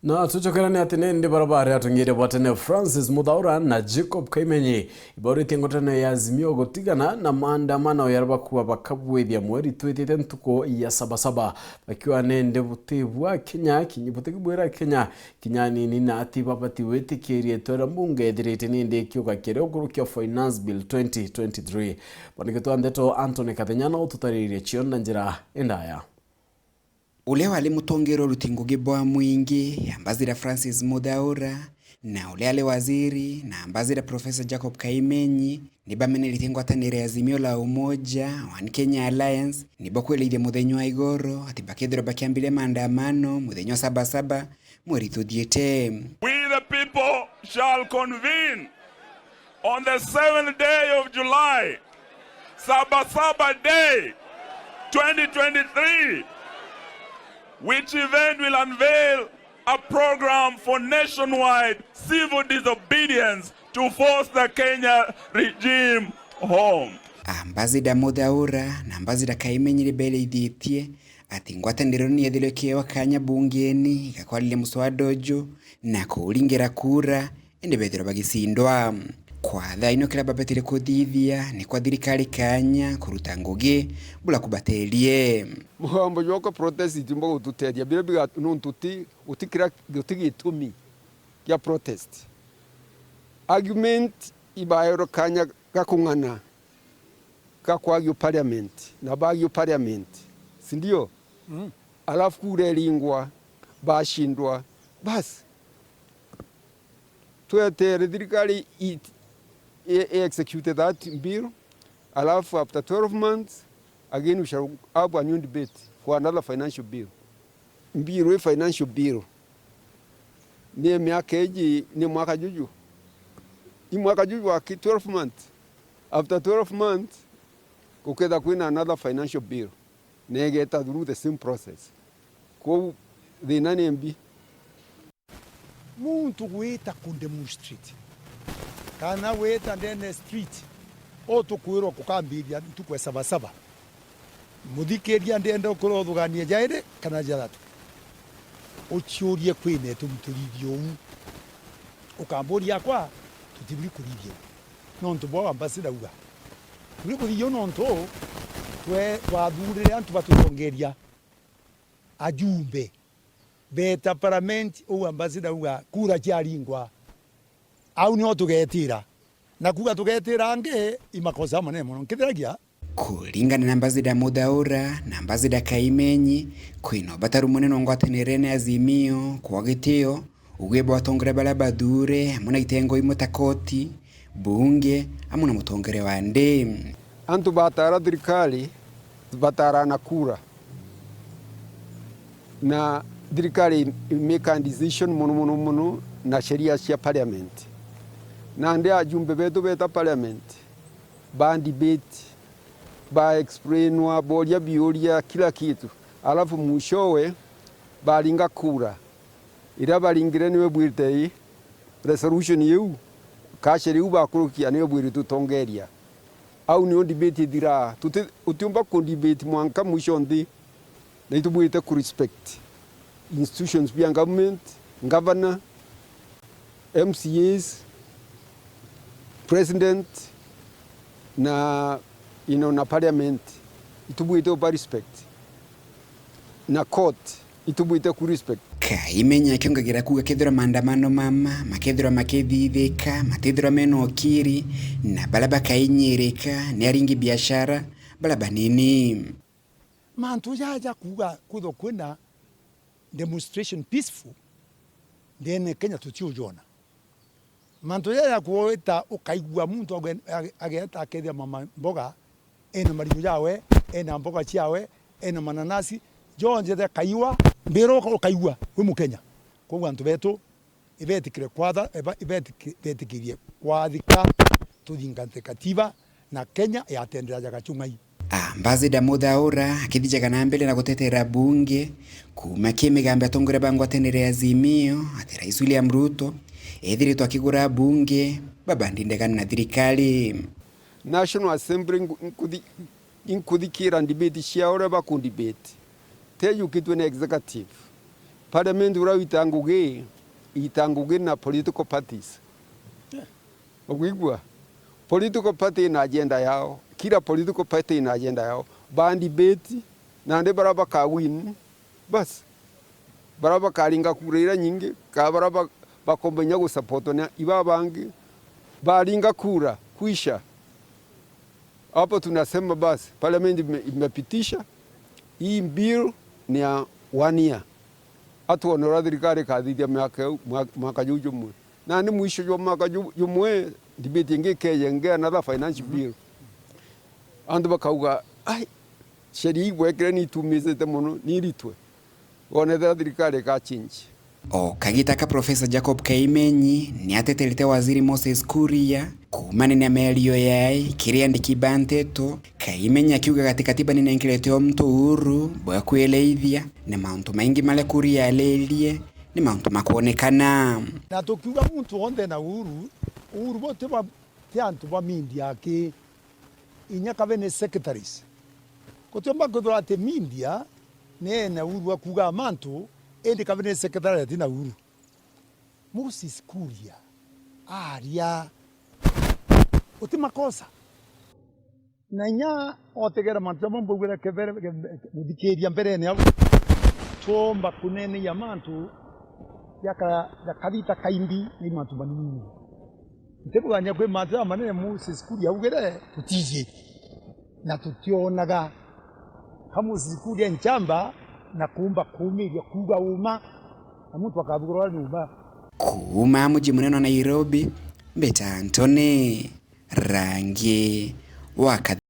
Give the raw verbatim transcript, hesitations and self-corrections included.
Na tucokerane ati nindi baria bari atongeria ba tene Francis Muthaura na Jacob Kaimenyi ibauritie ngwataniro ya Azimio gutigana na maandamano yaria bakuuga bakabwithia mweri twitite ntuku ya Sabasaba, bakiuga nindi buti bwa Kenya, kinyi-, buti bwira Kenya kinya anini, na ati babati gwitikiria itwera mbunge ithirite nindi ikiuga kiria ugurukia Finance Bill twenty twenty-three. Mwandiki wa ndeto Anthony Kathenya no ututaririe cio na njira indaya. Uria wari mutongeria uruti ngugi bwa mwingi, Ambassador Francis Muthaura, na uria ari waziri na Ambassador Professor Jacob Kaimenyi, ni bameneretie ngwataniro ya Azimio la Umoja, One Kenya Alliance, ni bakwirithia muthenya wa igoro ati bakethirwa bakiambiria maandamano muthenya wa Sabasaba mweri tuthiite. We the people shall convene on the seventh day of July, Sabasaba Day twenty twenty-three, which event will unveil a program for nationwide civil disobedience to force the Kenya regime home. Ambassador Muthaura na Ambassador Kaimenyi ni bereithitie ati ngwataniro ni yethirwe ikiewa kanya bungeni igakwariria muswada uju na kuuringira kura, indi bethirwa bagicindwa. Kwa thaa ino kiria babetire kuthithia ni kwa thirikari kanya kuruta ngugi bura kubaterie. Mugambo jwakwa protest itiumba gututethia biria biga-, nontu ti, guti kira, guti gitumi kia protest. Argument ibaerwe kanya ga kung'ana ga kwagio parliament, na bagio parliament, si ndio? Mm. Alafu kura iringwa, bashindwa, basi. Twetere thirikari i, i, i execute that bill, alafu after twelve months, again we shall have a new debate for another financial bill. Bill i financial bill. Ni miaka iji, ni mwaka juju. I mwaka juju aki twelve months. After twelve months, guketha kwina another financial bill. Na igeta through the same process. Kwou thina ni mbi. Muntu gwita ku demonstrate, kana gwita ndene street, utukwirwa kukambiria ntuku ya Sabasaba. Muthikiria, ndienda ukorwo uthugania jairi kana jathatu. Uciurie kwina itumi turithia uu. Ukamburia akwa, tutiburi kurithia uu. Nontu bwa ambassador auga. Turi kurithia uu nontu twe, twathurire antu batutongeria. Ajumbe beeta parliament, uu ambassador auga kura ciaringwa, au nio tugetira. Na kuuga tugetira angi, i makosa manene mono. Nkithiragia. Kuringana na Ambassador Muthaura na Ambassador Kaimenyi, kwina ubataru munene wa ngwatanirene ya Azimio kwa gitio, uge bwa atongoria baria bathure, amwe na itengo imwe ta koti, bunge, amwe na mutongoria wa nthi. Antu batara thirikari, batara na kura. Na thirikari imake decision mono, mono, mono na sheria cia parliament. Nandi ajumbe betu beta parliament, ba debate, ba explainwa, boria biuria, kila kitu. Alafu mwishowe, baringa kura. Iria baringire niwe bwirite ii, resolution iu, ka sheria iu bakurukia niwe bwirite utongeria. Au nio debate ithiraa. Tuti-, utiumba ku debate mwanka mwisho nthi. Na itubwirite ku respect institutions bia government, governor, M C As, president, na, you know, na parliament. Itubwirite uba respect. Na court, itubwirite ku respect. Kaimenyi akiongagirira kuuga kethirwa maandamano mama makethirwa makithithika, matithirwa mena ukiri, na baria bakainyirika ni aringi biashara baria banini. Mantu jaja kuuga kwithwa kwina demonstration peaceful ndene Kenya tutiujona. Mantu jaja kwita ukaigua muntu agwe-, age-, ageeta akethia mama mboga ena marigu jawe, ena mboga ciawe, ena mananasi, jonthe jakaiwa, mbira uka-, ukaigua wi Mukenya. Koguo antu betu, ibetikire kwatha, iba-, ibetiki-, betikirie kwathika tuthingate katiba na Kenya yatendera ja gachung'ai. Ambassador Muthaura akithijaga na mbere na gutetera bunge kuuma ki migambo ya atongoria ba ngwataniro ya Azimio ati Rais William Ruto ethiritwe akigura bunge babandi ndegano na thirikari. National Assembly nku-, nkuthi-, inkuthikira debate cia uria baku debate. Teyukitwe ni executive. Parliament uria wita ngugi, ita ngugi na political parties. Ukwigua? Political party ina agenda yao. Kila political party ina agenda yao. Ba debate, nandi baria baka win, bas. Baria bakaringa kura iria nyingi, ka baria ba-, bakomba inya gusupportwa ni iba bangi, baringa kura, kwisha. Hapo tunasema basi, parliament ime-, imepitisha hii bill ni ya one year. Atwone uria thirikari ikathithia miaka iu, mwa-, mwaka juu jumwe. Nandi mwisho jwa mwaka ju-, jumwe, debate ingi ikeja, ingi another finance bill. Antu bakauga, "Ai, sheria igwekire ni itumicite mono, ni iritwe." Wonethera thirikari ika change. O kagita ka Profesa Jacob Kaimenyi ni ateterete waziri Moses Kuria kuumania na miario yae kiri andiki ba nteto, Kaimenyi akiuga gati katiba ni nenkerete o muntu uhuru bwa kwirithia ni mauntu maingi maria Kuria aririe ni mauntu makwonekana. Na tukiuga muntu wonthe na uhuru, uhuru bo ti ba, ti antu ba media aki, inya kabe ni secretaries. Gutiumba kwithirwa ati media ni ena uhuru wa kuuga mantu, indi kabe ni secretary ati na uhuru. Moses Kuria aria uti makosa. Na inya otegera mantu jamwe mbugire kebere, ke-, muthikiria mberene au. Twomba kuneneia mantu jaka-, jakabita kaimbi ni mantu manini. Ntikugania kwi mantu jamanene Moses Kuria augire tutiji. Na tutionaga ka Moses Kuria nchamba na kuumba kuumiria kuuga uuma, na muntu akathugurwa ni uuma. Kuuma muji munene wa Nairobi, mbeta Anthony Rangi wa Kath-